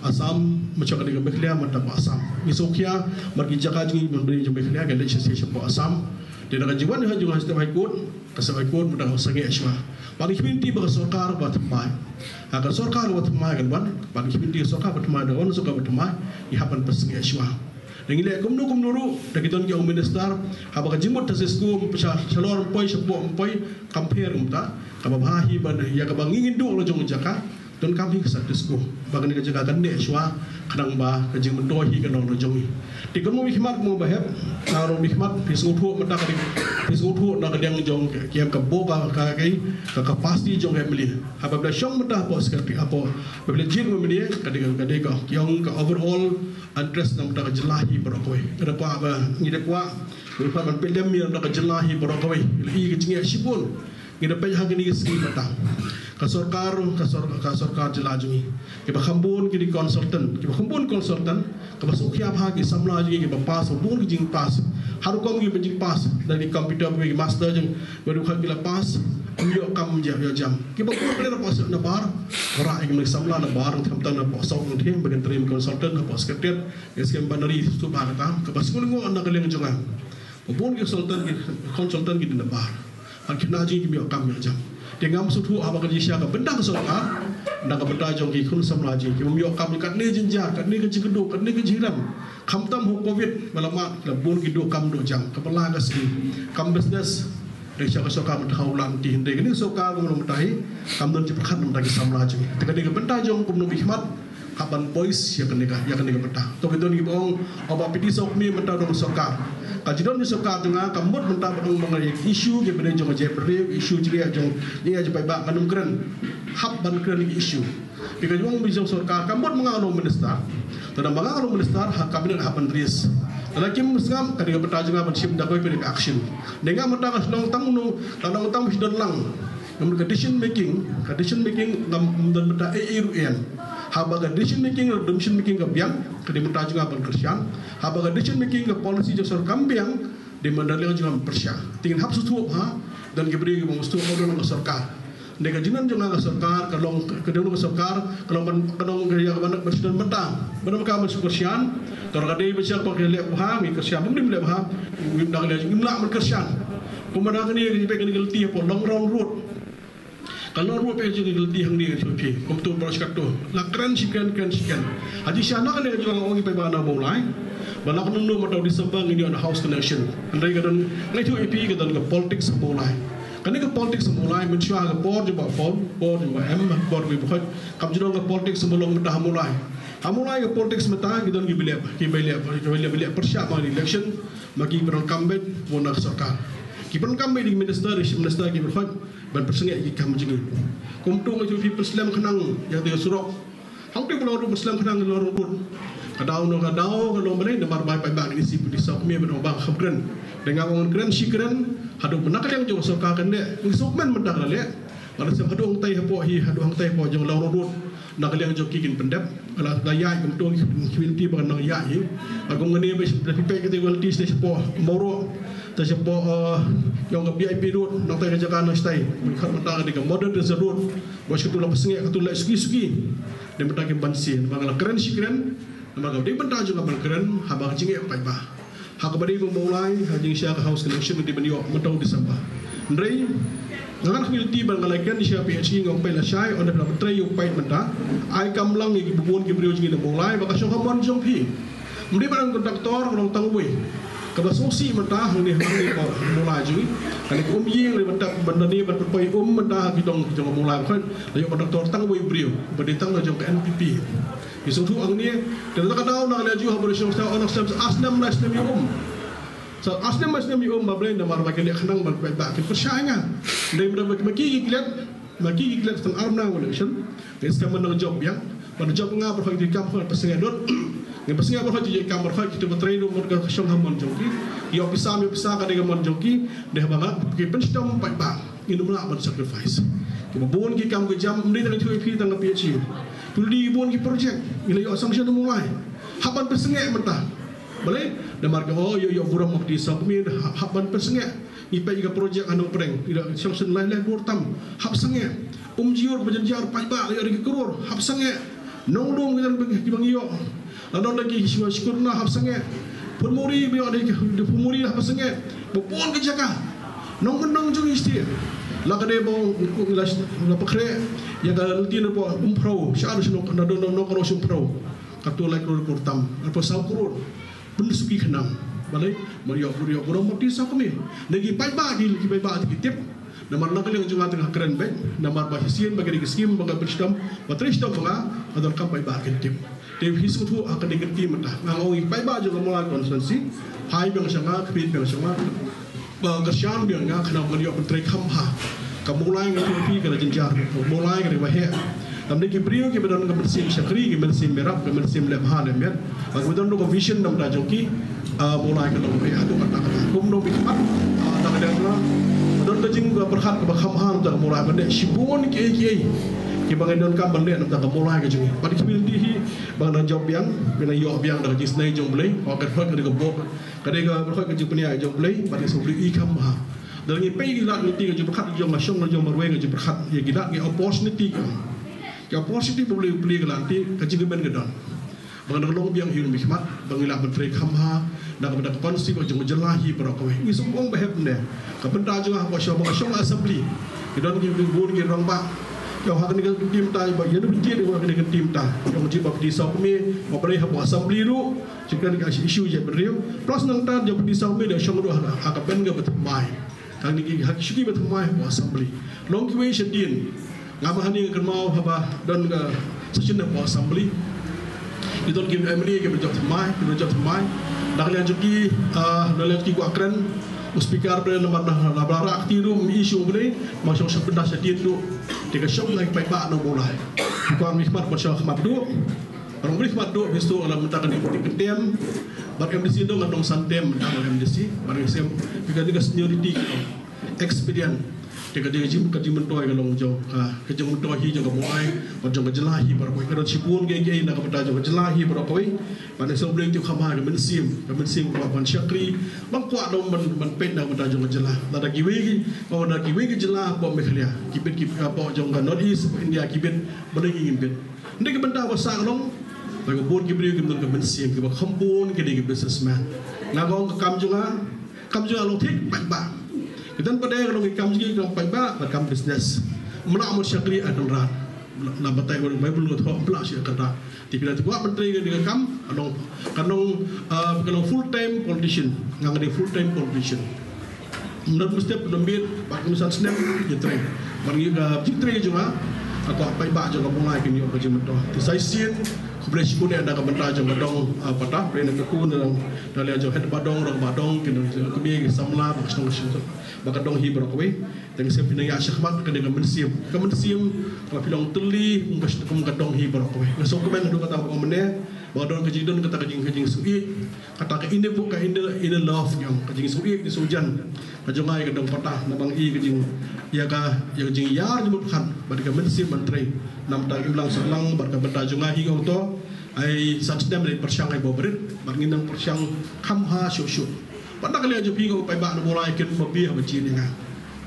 Assam, mynshuwa ka dei ka Meghalaya, mynta ka Assam. Ngi sngewkhia bad ki jaka jong ngi, ban dei jong Meghalaya, ka leit sha, sha, shapoh Assam. Te na ka jingwan ha jong ka High Court, ka High Court mynta ka sangeh shuwa. Bad ngi kyrmen te ba ka sorkar ba thymmai, ha ka sorkar ba thymmai kan wan, bad ngi kyrmen te ka sorkar ba thymmai, da wan sorkar ba thymmai, ngi hap ban pynsangeh shuwa. Te ngi leh kumno kumno ruh, te ki don ki ong minister, haba ka jingmut ta shisku, sha, shalor ym poi, shapoh ym poi, kam pher kumta, kaba bha hi ba ïa kaba ngi ngin duh la jong jaka, donkam hi ka status quo. Ba kane ka jaka kan neh shuwa, khnang ba ka jingmyntoi hi kan long la jong ngi. Te kumno ngi khmat mo ba hep, na ruh ngi khmat, phi sngewthuh mynta ka dei, phi sngewthuh na ka liang jong ki em ka bor ka, ka, ka, ka capacity jong ka MLA. Haba phi la shong mynta hapoh secretary, hapoh, haba phi la jied MLA, ka dei ka, ka dei ka, ki ong ka overall address na mynta ka jylla hi baroh kawei. Ka da kwah ba, ngi da kwah, ngi da kwah ban pynlem ïa mynta ka jylla hi baroh kawei. La i ka jingeh shibun. Ngi da peit ha kine ki sngi mynta. Ka sorkar, ka sor-, ka sorkar jylla jong ngi, kiba kham bun ki dei consultant, kiba kham bun consultant, kaba sngewkhia bha ki samla jong ngi kiba pass, bun ki jingpass. Har rukom ki jingpass, da ki computer, ki master jong, ba dei ki la pass, ym ïoh kam ïa, ïa jam. Kiba bun ki la pass na bar, ora ki samla na bar, khamtam na poh sawdong thiem, ba kin trei consultant, na poh secretariat, ïa skem ba nari tu ba kata, kaba sngewlyngngoh na ka liang jong nga. Ba bun ki consultant ki, consultant ki dei na bar. Hangta ki khynnah jong ngi kim ïoh kam ïoh jam. Te ngam sngewthuh haba ka jingshisha ka bynta ka sorkar, na ka bynta jong ki khun samla jong ngi kim ïoh kam, katne jingjia, katne ka jingkyrduh, katne ka jinghiar. Khamtam ha u covid ba la mad, la bun ki duh kam duh jam, kaba la ka sngi. Kam business, dei sha ka sorkar mynta ha u lam ti hynrei kane ka sorkar kumno mynta hi, kam don jingpyrkhat mynta ki samla jong ngi. Te ka dei ka bynta jong kumno ngi khmat, hap ban voice ïa kane ka, ïa kane ka bynta. To ki don kiba ong, o ba phi dei sop mi mynta don sorkar. Ka jingdon jong sorkar jong nga, ka mut mynta ban ong ma nga ïa ki issue kiba dei jong ka jaitbynriew, issue jong ngi jong, jong ngi jong paidbah ngan ym kren. Hap ban kren ïa ki issue. Phi ka jong mi jong sorkar, ka mut ma nga u minister. Te da ma nga u minister, ha cabinet hap ban raise. Te lada kim sngap, ka dei ka bynta jong nga ban shim da kawei ka action. Te nga mynta ka shnong tang no, ka shnong tang shi don lang. Ngam ka decision making, ka decision making ngam don mynta ei ei ruh ei. Haba ka decision making, decision making ka biang, ka dei mynta jong nga ban kyrshan. Haba ka decision making, ka policy jong sorkar kam biang, dei mynta leh jong nga ban pyrshah. Te ngin hap sngewthuh ha, don ki briew ki bym sngewthuh, ka don ka sorkar. Dei ka jingdon jong nga ka sorkar, ka long ka dei ka sorkar, ka long ban, ka long ka ïa ka ban ban sdang mynta. Ban ka ban kyrshan, to ka dei ba sha ba ka leh bha, ngi kyrshan, bym leh bha, ngim dang leh, ngim lah ban kyrshan. Kumba da kane ka jingpeit kane ka lynti hapoh Long Round Road. Ka Long Road peit jong ka lynti hangne ka jong phi. Kumto ba sha kato. La kren shi kren, kren shi kren. Ha jingshisha na kane ka jong nga ong ïa phi ba na Mawlai. Ba la ka nang mynta u December ngin ïoh na house connection. Hynrei ka don, nga ïathuh ïa phi ka don ka politics ha Mawlai. Kane ka politics ha Mawlai, mynshuwa ha ka por jong Bah Paul, por jong Bah M, por jong Bah Khoit, kam ju don ka politics ba long mynta ha Mawlai. Ha Mawlai ka politics mynta ki don ki ba leh, ki ba leh, ki ba leh, ba leh pyrshah ma election, ma ki ba donkam beit bun na ka sorkar. Ki ba donkam beit dei ki minister, chief minister, ki ba Khoit, ban pyrsngew ïa ki kam jong ngi. Kumto nga ju phi pynslem khnang ïa ka surok. Hangtei ba la ruh pynslem khnang la ruh ruh. Ka daw na ka daw ka long balei namar ba paidbah ngi sngewsih phi sngewsih ban ong ba kham kren. Dei nga ong kren shi kren, haduh ba na ka liang jong ka sorkar kan leh, ngi sngewkmen mynta ka la leh. Ba la shem haduh hangtei hapoh hi, haduh hangtei hapoh jong la ruh ruh. Na ka liang jong ki kin pyndep. Ka la, la ïaid kumto ki community ba kan nang ïaid hi. Ba kum kane ba phi peit kata ka lynti sha poh Mawroh. Te sha poh, eh, jong ka V I P Road, nangta ka jaka nang stai. Mynta ka dei ka Modern Desert Road. Ba sha kato la pyrsngew, kato la suki suki. Dei mynta ki ban sien, ba nga la kren shi kren. Namar ka dei bynta jong nga ban kren, haba ka jingeh paidbah. Ha kaba dei ba Mawlai, ha jingshisha ka house connection dei ban ïoh mynta u December. Hynrei nga ngan kyrpad ban nga la kren sha P H E, nga ong peit lashai, ynda phi la trei ïa u paidbah mynta. Ai kam lang ïa ki bun ki briew jong ngi na Mawlai, ba ka shong ha mon jong phi. Ym dei ba dang kontraktor, ba dang tang uwei. Kaba sngewsih mynta hangne, hangne ha Mawlai jong ngi. Kane ka um ïing, dei ban tap, ban dei ban pynpoi um mynta ha ki dong, ki dong Mawlai, ba la ïoh kontraktor tang uwei briew, ba dei tang na jong ka N P P. Ki sngewthuh hangne, te la ka daw na ka liang jong ha ba dei shong sha, on sha, ar snem, lai snem ïa um. Sa ar snem, lai snem ïa um, ba balei namar ba ki leh khnang ban peit ba kin pyrshah ïa nga. Dei ba ma ki ki klet, ma ki ki klet tang ar bnai election. Ngi skhem ban nang jop biang, ban jop nga ba hoi ki kam hoi pyrsngew lut. Ngi pyrsngew ba hoi ki kam ba hoi ki tu ba trei lut mut ka shong ha mon jong ki. Ïoh pisa, ïoh pisa ka dei ka mon jong ki. Dei ba nga ki pynshitom paidbah. Ngin ym lah ban sacrifice. Kiba bun ki kam ka jam, ym dei tang ïa phi tang ka P H E. Phi dei bun ki project, ngi la ïoh sanction na Mawlai. Hap ban pynsngew mynta. Balei? Namar ka, oh, ïoh, ïoh burom ma ka Party Sawkmie, hap, hap ban pynsngew. Ngi peit ka project ha Nongpdeng, ngi la sanction lai lai klur tam. Hap sngew. Umjynjar ba jynjar paidbah, ïoh ri ki klur. Hap sngew. Nonglum ki don ba ngi, ki ba ngi ïoh. La don da ki shuwa shukur na hap sngew. Phunmuri ba ïoh da ki, da Phunmuri hap sngew. Ba bun ki jaka. Nongkyndong jong ngi sdang. La ka dei ba la, la pynkhreh ïa ka lynti na ba Umphrew. Sha na shnong na don na Nongkrem Umphrew. Kato lai klur klur tam. Hapoh saw klur. Pynsuki khnang. Balei? Ba ïoh, ba ïoh burom ma ka Party Sawkmie. Da ki paidbah ki, ki paidbah ki tip. Namar na ka liang jong nga te nga kren beit, namar ba shisien ba ka dei ka skim ba ka pynshitom, ba trei shitom ba nga, ka donkam paidbah kin tip. Te phi sngewthuh ha kane ka lynti mynta. Nga ong ïa ki paidbah jong ka Mawlai constituency, phai biang sha nga, khmih biang sha nga. Ba kyrshan biang nga khnang ban ïoh ban trei kham bha. Ka Mawlai nga ong ïa phi ka la jynjar. Ka Mawlai ka dei ba heh. Kam dei ki briew kiba don ka mynsiem shakri, ki mynsiem ïarap, ki mynsiem leh bha leh miat. Ba kiba don ruh ka vision na ka bynta jong ki, ah, Mawlai ka long ba heh haduh katta katta. Kum nongmihkhmat, ah, na ka liang jong nga, don ka jingpyrkhat kaba kham bha na ka bynta ka Mawlai ban leh shibun kiei kiei kiba ngi donkam ban leh na ka bynta ka Mawlai ka jong ngi. Bad ki community hi ba nang jop biang, ba nang ïoh biang da ka jingisynei jong U Blei, ba ka dei ka bor. Ka dei ka, ka dei ka jingpynïaid jong U Blei, bad ngi sngewbha ban ïohi kham bha. Lada ngi peit ïa ki lad ki lynti, ka jingpyrkhat jong nga shong, ka jong marwei, ka jingpyrkhat ïa ki lad, ki opportunity ki ong. Ki opportunity ba U Blei u plie ha ki lad ki lynti, ka jingkmen ka don. Ba nga dang long biang hi u nongmihkhmat, ba ngi lah ban trei kham bha na ka bynta ka constituency jong ka jylla hi baroh kawei. Ngi sngewbha ong ba heh ne. Ka bynta jong nga ba shong, ba shong assembly, ki don ki bun ki rangbah. Ïa, ha kane ka lynti mynta, ba ïa u lynti, ïa kane ka lynti mynta, ïa u jingim ba Party Sawkmie, ba balei hapoh assembly ruh. Shisha ka issue jaitbynriew. Plus nangta jong Party Sawkmie da shong ruh ha, ha ka bynta kaba thymmai. Tang ki, ha ki shuki ba thymmai hapoh assembly. Long kiwei shadien. Nga ba hangne nga kynmaw haba don ka session hapoh assembly. Ki don ki M L A kiba jop thymmai, kiba jop thymmai. Na ka liang jong ki, ah, na ka liang jong ki kwah kren. U speaker ba namar na, na ba la rah kti ruh, ym issue balei, ma shong shong bynta shadien ruh. Te ka shong na ki paidbah na Mawlai. Ki kwah mihkhmat ban shong khmat duh. Ba nang mih khmat duh, bistu la mynta ka dei ka tem. Bad M D C dang, ngan dang san tem mynta ka M D C. Bad ka sem, ka dei ka seniority, experience. Te ka jing ka jingmyntoi ka long jong ka ka jingmyntoi hi jong ka Mawlai bad jong ka jylla hi baroh kawei. Ka don shibun kiei kiei na ka bynta jong ka jylla hi baroh kawei. Bad ngi sngewbha ban tip kham ha ka mynsiem, ka mynsiem ka ban shakri, ban kwah dom ban ban peit na ka bynta jong ka jylla. Lada kiwei ki, lada kiwei ki jylla hapoh Meghalaya, ki bit ki hapoh jong ka North East, hapoh India ki bit, balei ngi ngim bit? Hynrei ka bynta ba sah ka long ba ka bun ki briew kim don ka mynsiem, kiba kham bun ki dei ki businessman. Nga ong ka kam jong nga, kam jong nga long thik paidbah. Ki don pat de ka long ki kam jong ki, kam paidbah bad kam business. Ym lah ban shakri ha Kynrad. Na batai ba Baibl ka thoh ym lah shakri ha Kynrad. Te phi la tip ba ban trei ka kam, ka long, ka long, ah, ka long full time politician. Nga dei full time politician. Ym don mesti pyndonkam bad ka san snem ïa trei. Bad ngi ka jingtrei jong nga, ka kwah paidbah jong ka Mawlai kin ïoh ka jingmyntoi. Te sa shisien, khublei shibun na ka bynta jong ka dong, ah, Pata, khublei na ka ku na, na liang jong head ba dong, rangbah dong, ki nongkmie, ki samla, ba ka shnong, ba ka dong hi baroh kawei. Te nga sngewbha phin ïa shakhmat ka dei ka mynsiem. Ka mynsiem, ka phi long tylli kum ka, kum ka dong hi baroh kawei. Nga sngewkmen haduh katta ba mynne ba ka don ka jingdon kata ka jing, ka jingsngewsih, kata ka inner, ka inner, inner love jong, ka jingsngewsih, ka jingsngewjan ka jong nga ïa ka dong Pata, namar ngi ka jing, ïa ka, ïa ka jingïar jingmut khan bad ka mynsiem ban trei. Namar ta imlang sahlang bad ka bynta jong nga hi nga ong to, ai san snem dei pyrshang ai ba barit bad ngin nang pyrshang kham ha shuh shuh. Bad na ka liang jong phi ko paidbah na Mawlai kin ba phi haba jin ïa nga.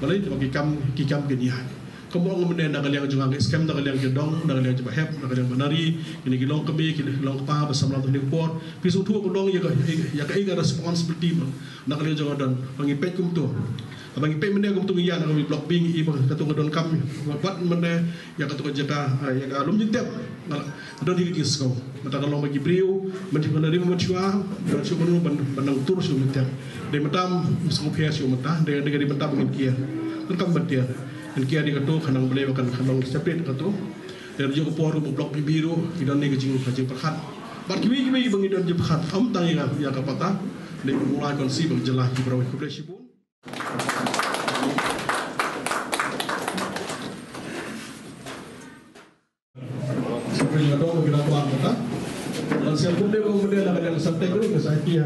Balei? Ba ki kam, ki kam kin ïaid. Kumba ong mynne na ka liang jong nga, ngi skhem na ka liang jong dong, na ka liang jong ba hep, na ka liang ba nari, kine ki longkmie, kine ki longkpa ba samla ha kane ka por. Phi sngewthuh ka dong ïa ka, ïa ka, ïa ka responsibility ba na ka liang jong nga don. Ba ngi peit kumto. Ba ngi peit mynne kumto ngi ïa na ka block B ngi i ba kato ka donkam. Wat mynne ïa kato ka jaka, ïa ka lum jingtep. Nga la don hi ka jingsngew. Mynta ka long ba ki briew, mynta ka rim mynta shuwa, ban shu mynta ban, ban nang tur shu mynta. Dei mynta ym sngewpher shu mynta, dei, dei, dei mynta ba ngin kiar. Kan kam ban tiar. Ngin kiar dei kato, khnang balei ba kan, kan long separate kato. Dei jong ka por ba block B B ruh, ki don ne ka jing, ka jingpyrkhat. Bad kiwei kiwei ba ngi don jingpyrkhat, ym tang ïa ka, ïa ka Pata. Dei ba Mawlai constituency ba ka jylla hi baroh. Khublei shibun. Sa phi la dong, phi la kwah mynta. Lan sien pynlong mynta la ka dang santai ruh ka sa ki ha.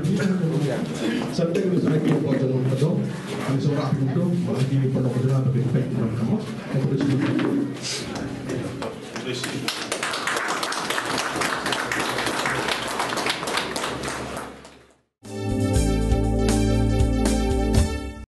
Santai ruh sa ki ko jong ka dong. Ani sora phi tu, ma ki pynlong jong ka phi pek.